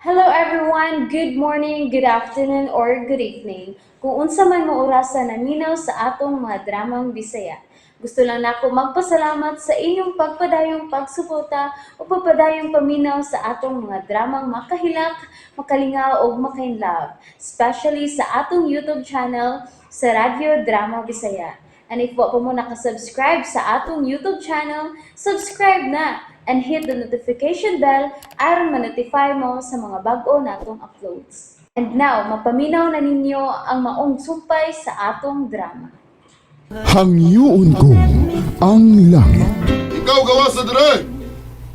Hello everyone! Good morning, good afternoon, or good evening. Kung unsa man mo orasa naminaw sa atong mga dramang Bisaya. Gusto lang nako magpasalamat sa inyong pagpadayong pagsuporta o pagpadayong paminaw sa atong mga dramang makahilak, makalingaw ug makainlove, especially sa atong YouTube channel sa Radyo Drama Bisaya. And if wa pa mo nakasubscribe sa atong YouTube channel, subscribe na and hit the notification bell aron ma-notify mo sa mga bag-o natong uploads. And now, mapaminaw na ninyo ang maong sumpay sa atong drama. Hangyoon ko ang langit. Ikaw gawas na dire.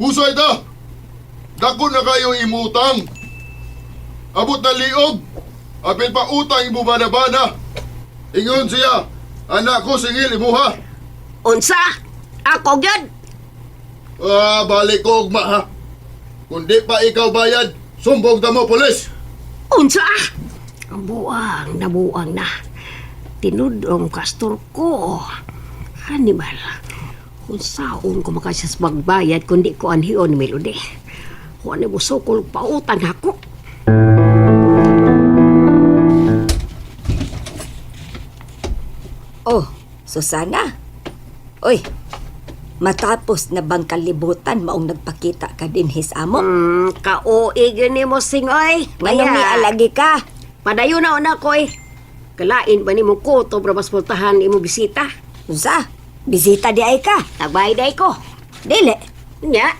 Husay ta. Dako na kayo imutang. Abot na liog. Apil pa utang imo bana-bana. Ingon siya, anak ko singil imuha. Unsa? Ako gyud? Ah, balik ko ugma ha. Kung di pa ikaw bayad, sumbong ta mo pulis. Unsa? Ang buang, nabuang na. Tinudong kastor ko. Hannibal, kung saon ko makasas magbayad kundi ko anhion ni Melody. Kung ano mo sukol pautang ako. Oh, Susana. Oy, matapos na bang kalibutan maong nagpakita ka dinhi sa amo? Kaoig ni mo singoy. Ngayong mialagi ka. Padayon na una ko eh. Kalain ba ni mo ko to mas multahan imo bisita? Unsa? Bisita di ay ka. Tabay day ko. Dili. Nya.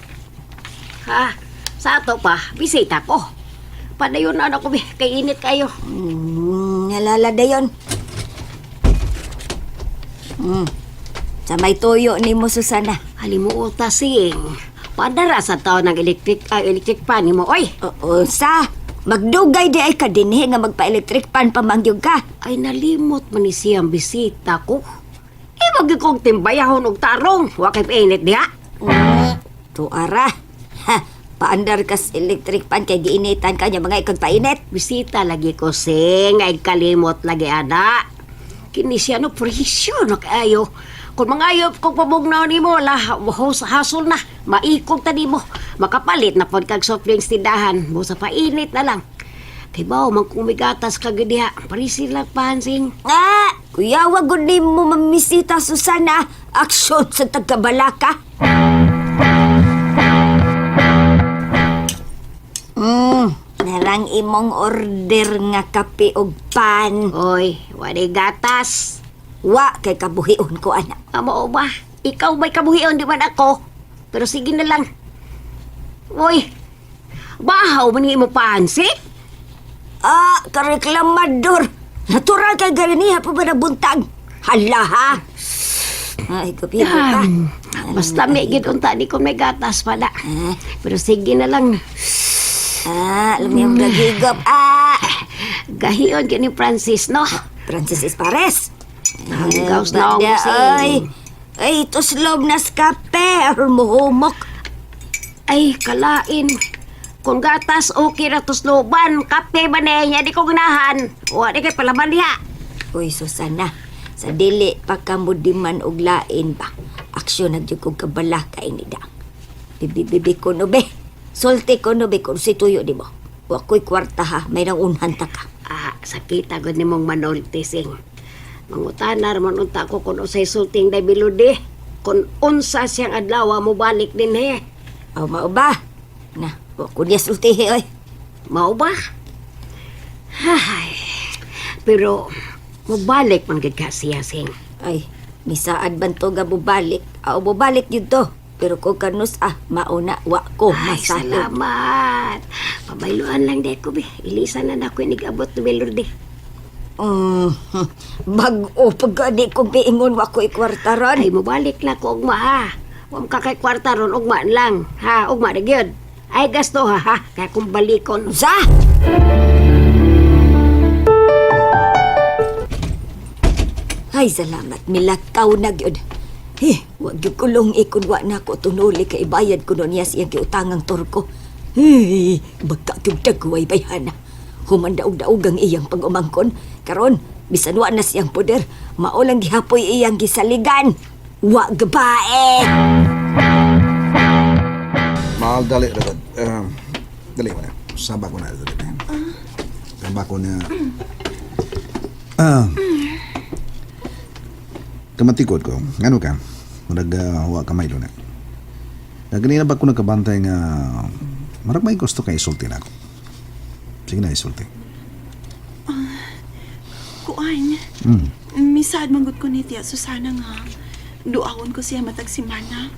Ha, sa ato pa, bisita ko. Padayon na ako, be. Kay init kayo. Nalala dayon. Sa may tuyo ni mo, Susana. Halimuota sing. Padara sa tao ng electric, ay, electric pan nimo oy. Oo, sa. Magdugay di ay ka dinhi nga magpa-electric pan pamangyog ka. Ay nalimot man ni siyang bisita ko. E wag kong timbayahon og tarong. Wa kay init diha. Tuara. Ha, paandar kas electric pan kay giinitan ka niya mga ikagpainit. Bisita lagi ko sing, ay kalimot lagi ana. Kini siya no presyo no kaayo. Kung mangayop kong pamugnaw nimo lah hos hasol na, maikog ta nimo. Makapalit na pod kag soft drinks tindahan, mo sa painit na lang. Kay bawo man kung migatas ka gid diha, parisi lang pansing. Ah, kuya, wag gud nimo mamisita Susana. Aksyon sa tagkabalaka. Narang imong order nga kape og pan. Oy, wala gatas. Wa kay kabuhion ko ana. Amo ba? Ikaw may kabuhion di man ako. Pero sige na lang. Oy, bahaw man imo pansi. Ah, kareklamador. Natural kay ganiha pa ba nabuntag? Hala ha. Ay, kapigo ka. Basta may gid unta di ko may gatas pala. Pero sige na lang. Ah, alam niyo ang gagigop. Ah, Gahion gyud ni Francis no. Francis Espares. Ang gawas na ako Banda, sa ay. Ay, tuslob na skape. Or muhumok. Ay, kalain. Kung gatas, okay ra tusloban. Kape ba na niya, di ko ganahan. Wa di kay palaman diha. Uy, Susana, sa dili pa ka mo di man og lain ba? Aksyon na jud kog kabala kay ni Dang. Bibi, bibi ko no be. Sulti ko no be kung si tuyo di mo. Wa ko'y kwarta ha, may nang unhan ta ka. Ah, sakita gud nimong manolti sing. Mangutana man unta ko kung unsay sulting day biludi. Kung unsa siyang adlaw mo balik din he. Aw, mao ba? Na, wa ko niya sultihi oy. Mao ba? Hay. Pero mobalik man gid ka siya sing. Ay, misaad ban to nga bubalik. Aw, bubalik yun to. Pero kung kanus ah, mauna, wa ko Ay, masahod. salamat. Pabayluan lang di ko be. Ilisa na nako inigabot ni Melody. Bag-o pag di ko biingon wa ko'y kwarta ron. Ay, mobalik na ko ugma ha. Wa ka kay kwarta ron ugma lang. Ha, ugma na gyud. Ay gasto ha ha. Kaya kung balikon. Sa! Ay, salamat. Milakaw na gyud. Eh, wag gyud kulong ikon wa na ko tunuli kay bayad ko niya siyang giutangang turko. Hey, bagka gyud dagway bayhana. Human daog-daog ang iyang pag-umangkon. Karon, bisan wa na siyang poder, mao lang gihapoy iyang gisaligan. Wa gabae. Mahal, dali, Ragad. Dali mo na. Saba ko na ito. Saba ko na. Ah. Kamatikod ko. Ano ka? Murag wa ka may na. Naganina ba ko nagkabantay nga marag may gusto ka isulti na ako. Sige na isulti. Kuan. Misaad manggod ko ni Tia Susana nga duawon ko siya matag simana.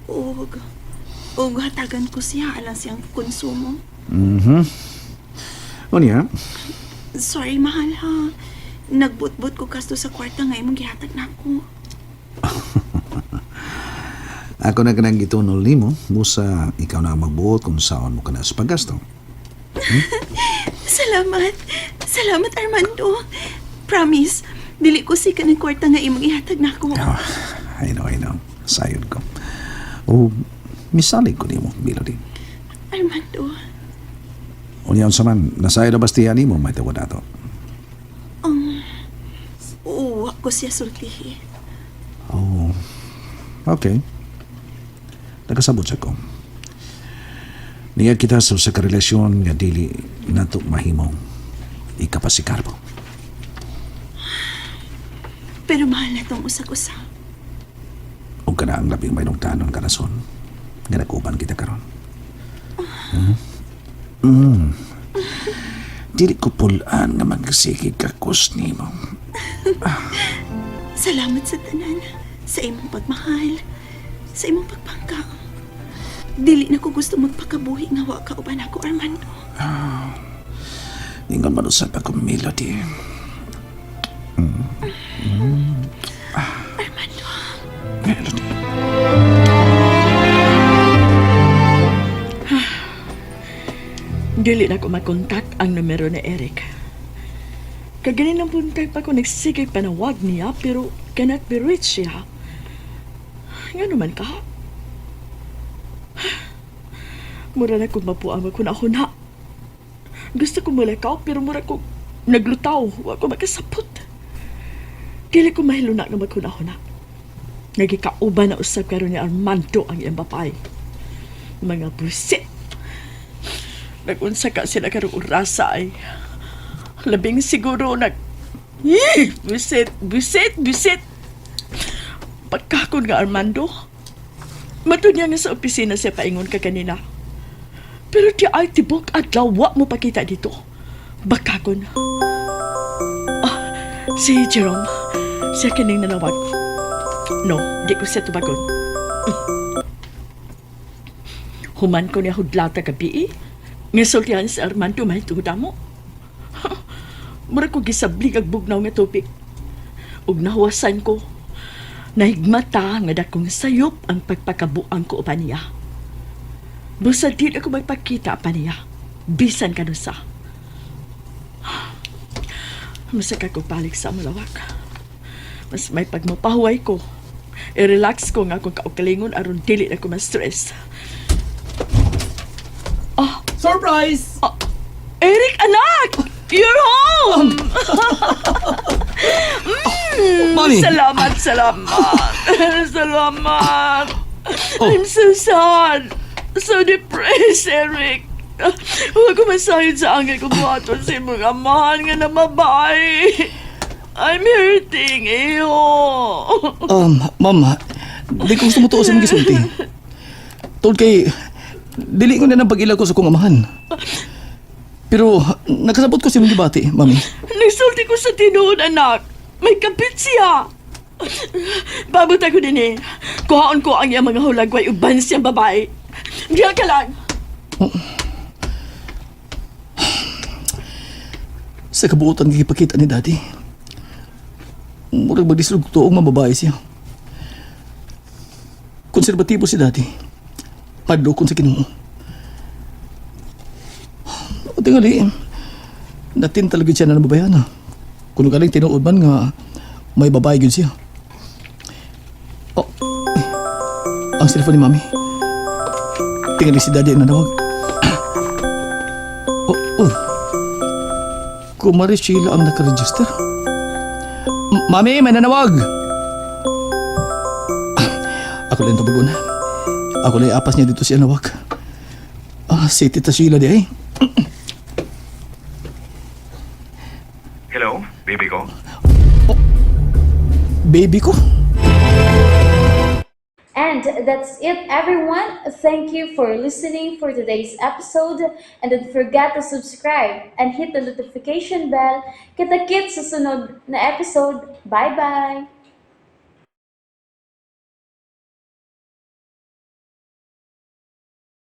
Og og hatagan ko siya alang siyang konsumo. Unya, Sorry mahal ha. Nagbutbut ko kasto sa kwarta nga imong gihatag nako. ako na kanang gitunol nimo busa ikaw na ang magbuot kung saan mo ka na sa paggasto. Salamat. Salamat Armando. Promise, dili ko sika ng kwarta nga imong ihatag nako. Oh, I know, I know. Sayod ko. O, misalig ko nimo, Melody. Armando, Unya unsa man, nasayod na bastiya nimo may tawad ato. uwa ko siya sultihi. Oh, okay. Nakasabot sa ko. Niya kita sa usa ka relasyon nga dili nato mahimong ikapasikarbo. Pero mahal na tong usag-usa. Ug kana ang labing may tanon ka rason nga nag-uban kita karon. Hmm? Mm. Dili ko pulaan nga magsigig ka kus nimo. Salamat sa tanan, sa imong pagmahal, sa imong pagpangka. Dili na ko gusto magpakabuhi nga wa ka uban ako, Armando. Ingon man usab ako Melody. Armando, Melody. Dili na ko makontak ang numero ni Eric. Kaganin ang buntag pa ko nagsigay panawag niya pero cannot be reached siya. Nga naman ka? Mura na kong mapuang ako na ako na. Gusto ko mulakaw pero mura ko naglutaw. Wa ko makasapot. Dili ko mahiluna nga maghuna-huna. Nagikauban na usab karon ni Armando ang iyang babae. Mga busit. Nagunsa ka sila karong orasa ay. Labing siguro nag... Ih! Busit, busit, busit! Pagkakon nga Armando. Matud niya nga sa opisina siya paingon ka kanina. Pero di ay tibok at lawa mo pakita dito. Bakakon. Ah, si Jerome. Siya kining nanawag. No, di ko siya tubagon. Human ko niya hudlata gabi eh. Ngasultihan si Armando may tuda mo. Mura ko gisablig ag bugnaw nga tubig. Ug nahuwasan ko. Nahigmata nga dakong sayop ang pagpakabuang ko uban niya. Busa di ako magpakita pa niya. Bisan kanusa. Masaka ko balik sa malawak. Mas may pagmapahuway ko. I-relax ko nga akong kaugalingon aron dili na ko ma-stress. Surprise! Ah, Eric, anak! You're home! Mami! Salamat, salamat. Salamat. Oh. I'm so sad. So depressed, Eric. Huwag ko masayod sa angay ko buhaton sa imong amahan nga namabay. I'm hurting, iyo. Ma'am, di ko gusto mo tuo sa mga gisulti. Tungod kay, dili ko na ng pag-ila ko sa kong amahan. Pero, nakasabot ko sa imong gibati, mami. Nagsulti ko sa tinuod, anak. May kapit siya. Babot ako din eh. Kuhaon ko ang iyang mga hulagway uban siyang babae. Diyan ka lang. Sa kabuotan gipakita ni Daddy. Murag magdislog tuong mababae siya. Konserbatibo si Daddy. Padlokon sa Ginoo. O tingali, natin talaga siya na nababayan. Kung galing tinuod man nga may babae yun siya. Oh, eh, ang cellphone ni Mami. Tingali si Daddy ang nanawag. Oh, oh. Kumari Sheila ang nakaregister. Mami, may nanawag! Ah, ako lang tubagon. Ako lang apas niya dito si Anawag. Ah, si Tita Sheila di ay. Hello, baby ko. Baby ko? And that's it, everyone. Thank you for listening for today's episode. And don't forget to subscribe and hit the notification bell. Kita-kits sa sunod na episode. Bye-bye!